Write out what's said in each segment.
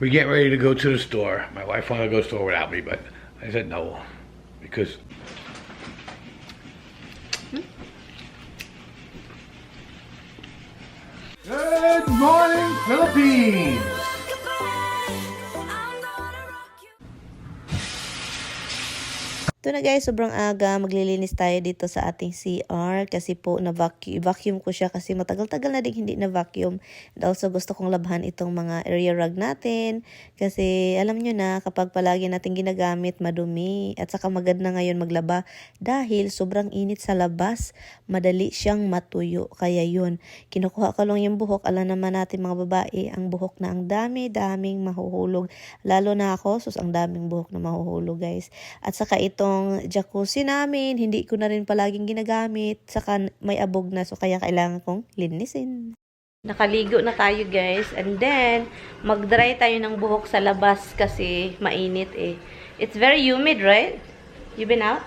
We get ready to go to the store. My wife wanted to go to the store without me, but I said no, because Good morning, Philippines! Ito na guys, sobrang aga. Maglilinis tayo dito sa ating CR kasi po na-vacuum ko siya kasi matagal-tagal na din hindi na-vacuum. And also gusto kong labhan itong mga area rug natin kasi alam nyo na kapag palagi natin ginagamit madumi at saka maganda ngayon maglaba dahil sobrang init sa labas, madali siyang matuyo. Kaya yun, kinukuha ko lang yung buhok. Alam naman natin mga babae, ang buhok na ang daming mahuhulog. Lalo na ako, sus ang daming buhok na mahuhulog guys. At saka itong jacuzzi namin, hindi ko na rin palaging ginagamit. Saka may abog na, so kaya kailangan kong linisin. Nakaligo na tayo guys. And then, mag-dry tayo ng buhok sa labas kasi mainit eh. It's very humid, right? You been out?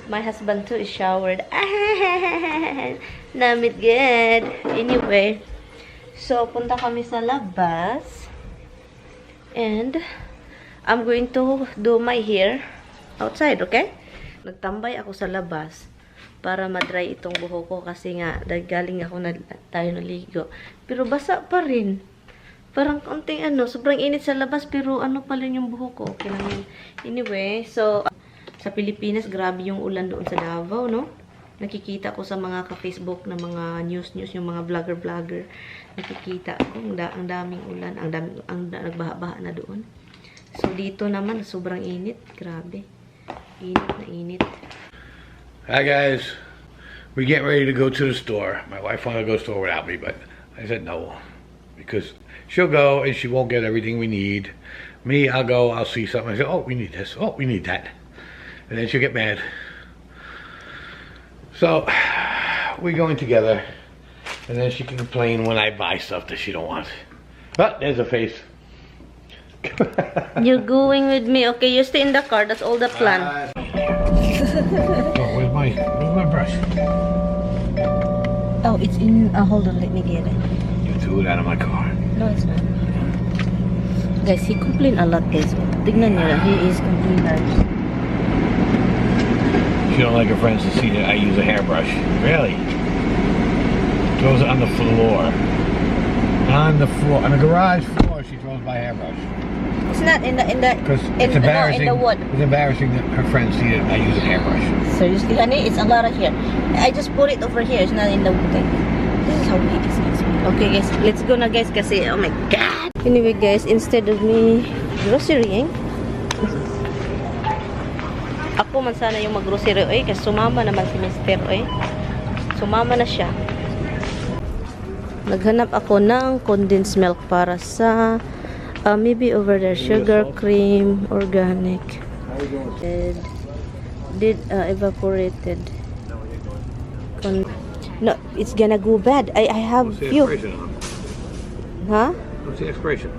My husband too is showered. Namit good. Anyway, so punta kami sa labas. And I'm going to do my hair outside, okay? Nagtambay ako sa labas para ma-dry itong buhok ko kasi nga galing ako na tayo naligo. Pero basa pa rin. Parang konting sobrang init sa labas pero pa rin yung buhok ko. Okay lang yun. Anyway, so sa Pilipinas grabe yung ulan doon sa Davao, no? Nakikita ko sa mga ka-Facebook na mga news yung mga vlogger. Nakikita ko ang daming ulan, ang nagbaha-baha na doon. So dito naman sobrang init, grabe. Init na init. Hi guys, we get ready to go to the store. My wife wanted to go to the store without me, but I said no, because she'll go and she won't get everything we need. Me, I'll go, I'll see something. I say, oh, we need this. Oh, we need that. And then she'll get mad. So we're going together, and then she can complain when I buy stuff that she don't want. But there's a face. You're going with me. Okay, you stay in the car. That's all the plan. Oh, where's my brush? Oh, it's in... hold on, let me get it. You threw it out of my car. No, it's not. Guys, he complained a lot, guys. Tignan niyo, he is complaining. She don't like her friends to see that I use a hairbrush. Really? Throws it on the floor. On the floor. On the garage floor, she throws my hairbrush. It's not in the Because it's embarrassing. No, in the wood. It's embarrassing that her friends see that I use a hairbrush. Seriously, honey, it's a lot of here. I just put it over here. It's not in the wood. This is how big it is. Okay, guys, let's go na, guys. Kasi oh my God. Anyway, guys, instead of me grocerying, ako man sana yung mag-grocery, kasi sumama naman si Mr. Sumama na siya. Naghanap ako ng condensed milk para sa maybe over there sugar cream organic did evaporated. No, it's gonna go bad. I have few. Huh? What's the expiration?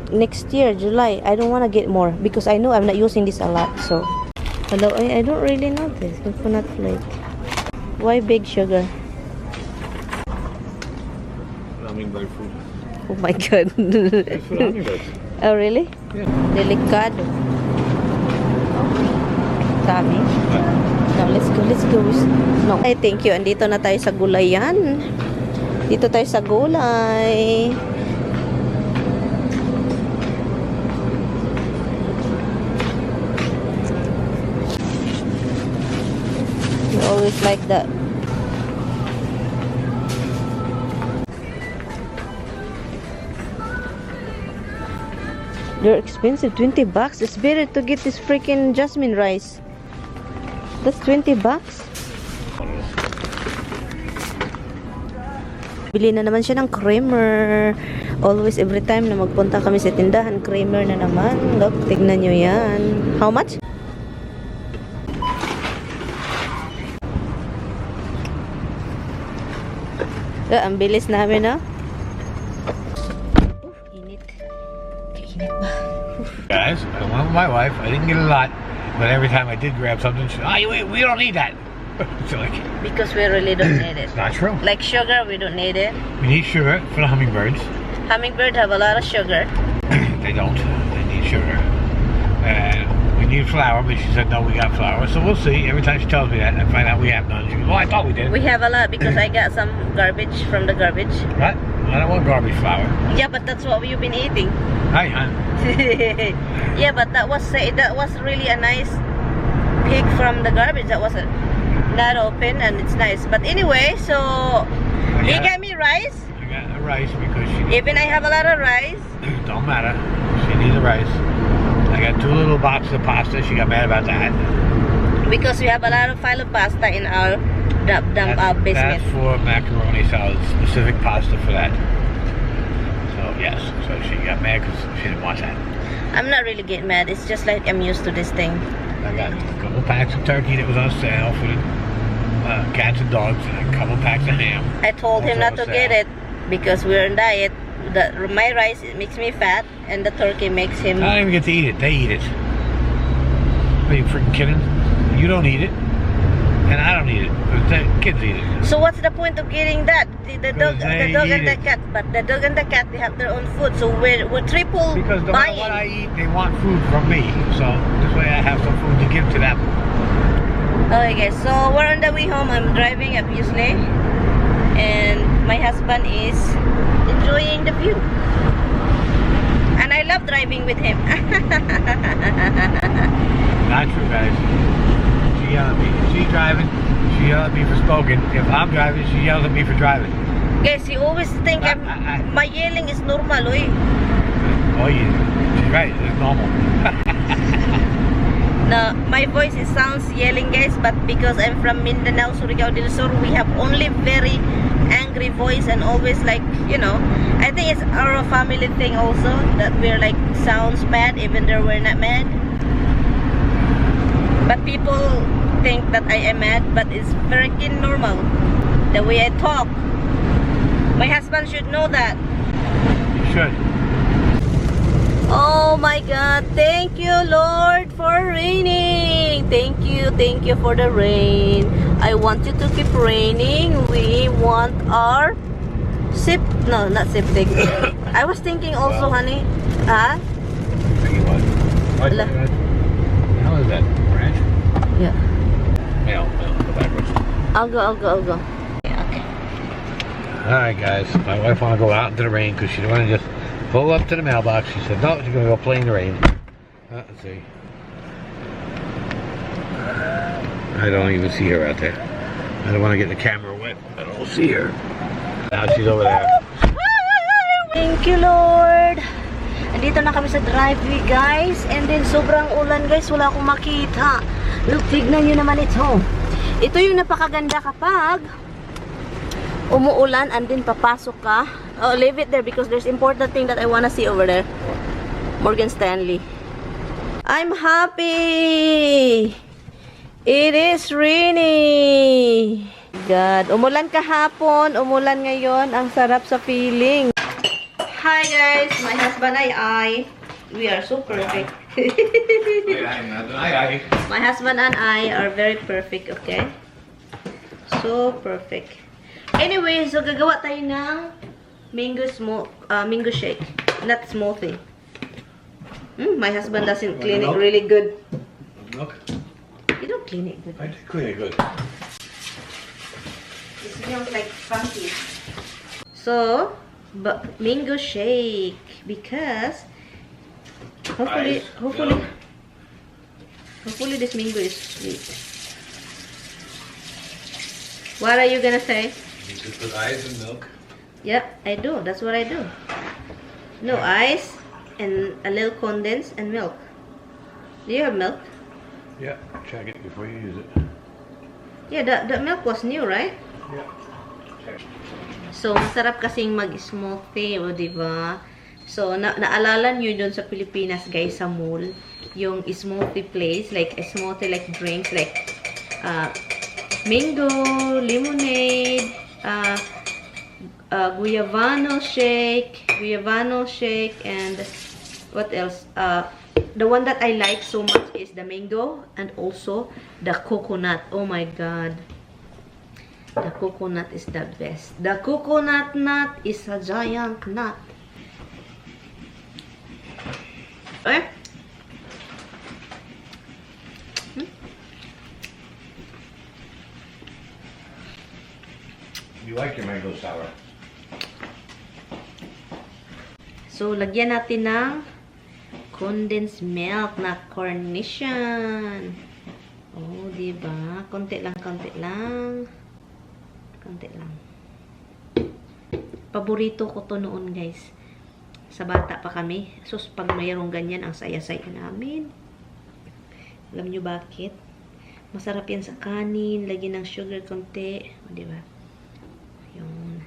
Next year, July. I don't want to get more because I know I'm not using this a lot. So, hello, I don't really know this. Coconut flake. Why big sugar? Hummingbird food. Oh my God. It's for hummingbirds. Oh, really? Yeah. Delicado. Dami. No, let's go. No. Ay, thank you. Andito na tayo sa gulayan. Dito tayo sa gulay. You always like that. They're expensive, 20 bucks. It's better to get this freaking jasmine rice. That's 20 bucks. Bili na naman siya ng creamer. Always, every time na magpunta kami sa tindahan, creamer na naman. Look, tignan nyo yan. How much? Ang bilis namin, no? Guys, I went with my wife. I didn't get a lot, but every time I did grab something, she said, "Oh, we don't need that." So like, because we really don't need it. It's not true. Like sugar, we don't need it. We need sugar for the hummingbirds. Hummingbird have a lot of sugar. they don't. They need sugar. And we need flour, but she said, no, we got flour. So we'll see. Every time she tells me that, I find out we have none. She goes, oh, I thought we did. We have a lot because I got some garbage from the garbage. What? I don't want garbage flour. Yeah, but that's what you've been eating. Hi, hon. Yeah, but that was really a nice pick from the garbage. That was not open and it's nice. But anyway, so he got me rice. I got the rice because she... Even I have a lot of rice. Don't matter. She needs the rice. I got 2 little boxes of pasta. She got mad about that. Because we have a lot of filo pasta in our basement. That's for macaroni salad. Specific pasta for that. So, yes. So she got mad because she didn't want that. I'm not really getting mad. It's just like I'm used to this thing. I got a couple packs of turkey that was on sale for the cats and dogs. And a couple packs of ham. I told him not to get it because we're on diet. My rice, it makes me fat, and the turkey makes him... I don't even get to eat it. They eat it. Are you freaking kidding? You don't eat it, and I don't eat it. The kids eat it. So what's the point of getting that? The dog and the cat. But the dog and the cat, they have their own food, so we're triple because no buying. matter what I eat, they want food from me. So this way I have some food to give to them. Okay guys, so we're on the way home. I'm driving, obviously. And my husband is enjoying the view. And I love driving with him. Not true, guys. She yells at me. If she's driving, she yells at me for smoking. If I'm driving, she yells at me for driving. Guys, you always think my yelling is normal, oy. Oh, yeah. She's right. It's normal. No, my voice sounds yelling, guys, but because I'm from Mindanao, Surigao del Sur, we have only very angry voice and always like, you know, I think it's our family thing also that we're like sounds bad even though we're not mad. But people think that I am mad, but it's freaking normal the way I talk. My husband should know that. You should. Oh my God, thank you Lord for raining. Thank you for the rain. I want you to keep raining. We want our not septic. I was thinking also, honey. Huh? Thinking what? How is that? Branch? Yeah. No, go backwards. I'll go. Okay. Alright guys, my wife wanna go out into the rain because she don't wanna just pull up to the mailbox. She said, no, she's going to go play in the rain. Let's see. I don't even see her out there. I don't want to get the camera wet. I don't see her. Now she's over there. Thank you, Lord. Andito na kami sa driveway, guys. And then, sobrang ulan, guys. Wala akong makita. Look, tignan nyo naman ito. Ito yung napakaganda kapag umuulan and then papasok ka. Oh, leave it there because there's important thing that I wanna see over there. Morgan Stanley. I'm happy. It is rainy. God, umulan kahapon, umulan ngayon. Ang sarap sa feeling. Hi guys, my husband and I, we are so perfect. My husband and I are very perfect, okay? So perfect. Anyway, so gagawa tayo ng mango shake, not smoothie. My husband doesn't clean it really good. Milk? You don't clean it good. I did clean it good. It smells like funky. So, but mango shake because hopefully this mango is sweet. What are you gonna say? You could put ice and milk. Yeah, I do. That's what I do. No ice and a little condensed and milk. Do you have milk? Yeah, check it before you use it. Yeah, the milk was new, right? Yeah. Check. So, masarap kasing mag-smoothie, o diba? So, naalala nyo dun sa Pilipinas, guys, sa mall, yung smoothie place, like a smoothie like drinks, like mango, lemonade, guayavano shake, and what else? The one that I like so much is the mango and also the coconut. Oh my God. The coconut is the best. The coconut nut is a giant nut. Eh? You like your mango sour? So, lagyan natin ng condensed milk na carnation. Oh, diba? Konti lang, konti lang. Konti lang. Paborito ko to noon, guys. Sa bata pa kami. Sus, pag mayroong ganyan, ang saya-saya namin. Alam nyo bakit? Masarap yan sa kanin. Lagyan ng sugar konti. O, diba? Yun.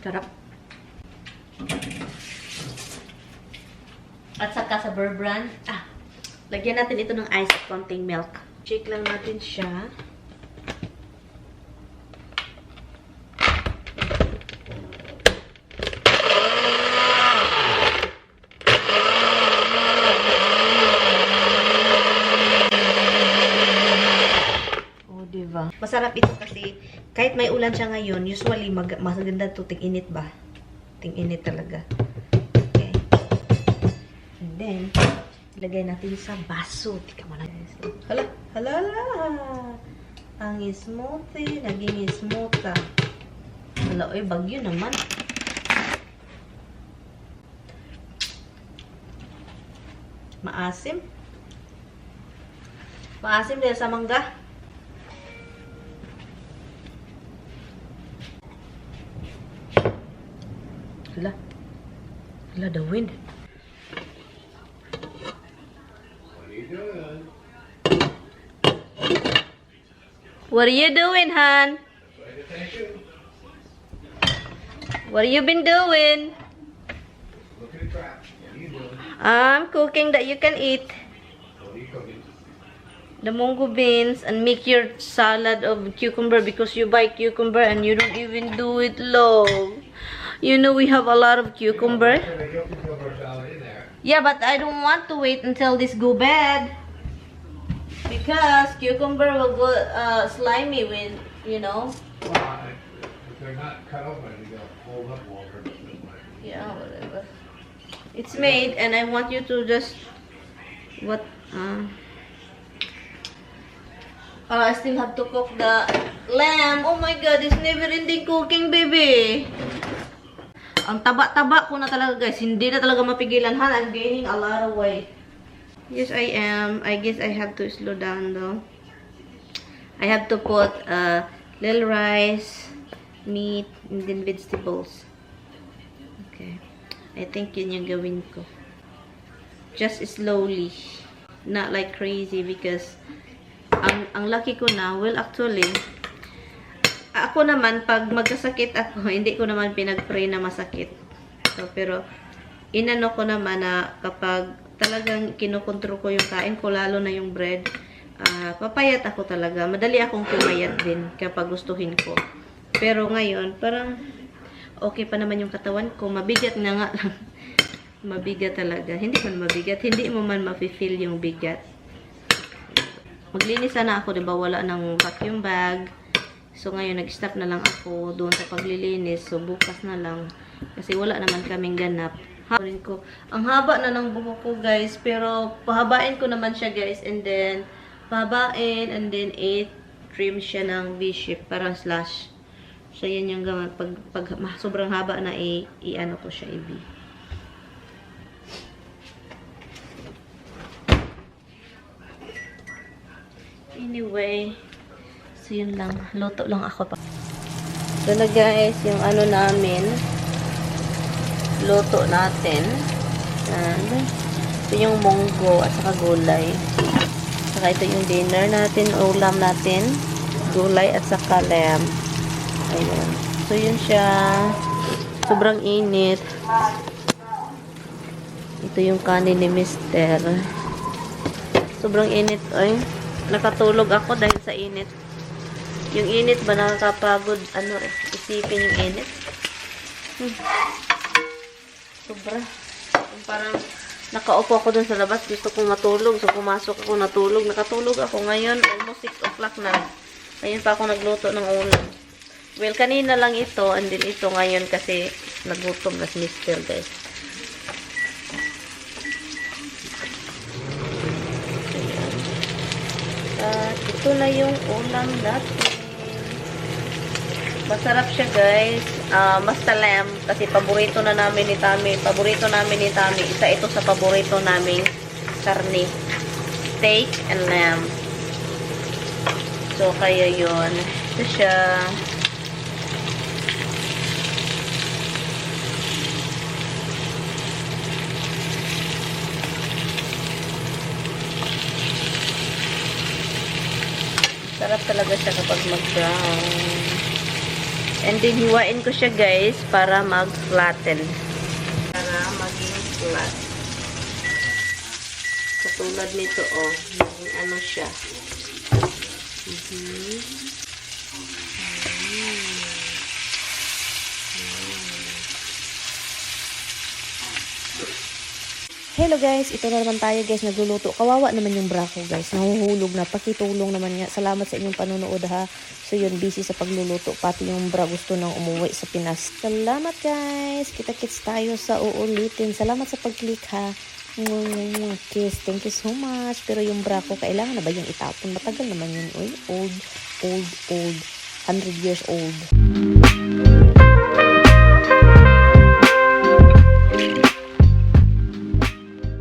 Sarap. At saka sa Bear Brand, lagyan natin ito ng ice at konting milk. Shake lang natin siya. Oh, diba? Masarap ito kasi kahit may ulan siya ngayon, usually maganda ito ting-init ba? Ting-init talaga. Okay. And then, ilagay natin sa baso. Tika mo na guys. Hala, hala, hala. Ang smoothie, naging smooth ka. Hala, oy, bagyo naman. Maasim. Maasim dahil sa mangga. Hala. Hala, the wind. What are you doing, hon? What have you been doing? Look at the trap. What are you doing? I'm cooking that you can eat. What are you cooking? The mungo beans and make your salad of cucumber because you buy cucumber and you don't even do it, love. You know we have a lot of cucumber. Yeah, but I don't want to wait until this go bad. Because cucumber will go slimy with, you know. Well, if they're not cut open, you gotta hold up longer. Yeah, whatever. It's made and I want you to just... What? I still have to cook the lamb. Oh my god, it's never-ending cooking, baby. Ang taba-taba ko na talaga, guys. Hindi na talaga mapigilan. Han, I'm gaining a lot of weight. Yes, I am. I guess I have to slow down, though. I have to put little rice, meat, and then vegetables. Okay. I think yun yung gawin ko. Just slowly. Not like crazy because ang lucky ko na, well, actually, ako naman, pag magkasakit ako, hindi ko naman pinag-pray na masakit. So, pero, inano ko naman na kapag talagang kinokontrol ko yung kain ko, lalo na yung bread, papayat ako talaga. Madali akong pumayat din kapag gustuhin ko. Pero ngayon, parang okay pa naman yung katawan ko. Mabigat na nga lang. Mabigat talaga. Hindi man mabigat. Hindi mo man ma-feel yung bigat. Maglinis sana ako, diba? Wala ng vacuum bag. So, ngayon, nag-stop na lang ako doon sa paglilinis. So, bukas na lang. Kasi wala naman kaming ganap. Ko. Ang haba na ng buhok ko, guys. Pero, pahabain ko naman siya, guys. And then, pahabain. And then, trim siya ng V-shape. Parang slash. So, yan yung gamit. Pag sobrang haba na, i-ano ko siya, i-V. Anyway, so yun lang. Luto lang ako pa. So na guys, yung ano namin, luto natin. Ito yung munggo at saka gulay. Saka ito yung dinner natin, ulam natin, gulay at saka lamb. Ayan. So yun siya. Sobrang init. Ito yung kanin ni Mister. Sobrang init, ay. Nakatulog ako dahil sa init. Yung init ba nakakapagod, isipin yung init. Sobra. Parang nakaupo ako dun sa labas, gusto kong matulog. So pumasok ako, natulog. Nakatulog ako ngayon, almost 6 o'clock na. Ngayon pa ako nagluto ng ulam. Well, kanina lang ito, and then ito ngayon kasi nagutom na si Mister, guys. Ito na yung ulam natin. Masarap siya, guys. Basta lamb. Kasi paborito na namin ni Tami. Paborito namin ni Tami. Isa ito sa paborito naming karne. Steak and lamb. So, kaya yun. Ito siya. Sarap talaga siya kapag mag-brown. And then, hiwain ko siya, guys, para mag-flatten. Para maging flat. Katulad nito, oh. Maging ano siya. Hello guys, ito na naman tayo guys, nagluluto. Kawawa naman yung bra ko guys, nahuhulog na, pakitulong naman nga. Salamat sa inyong panunood ha. So yun, busy sa pagluluto, pati yung bra gusto nang umuwi sa Pinas. Salamat guys, kita-kits tayo sa uulitin. Salamat sa pag-click ha. Kiss, thank you so much. Pero yung bra ko, kailangan na ba yung itapon? Matagal naman yun, old, 100 years old.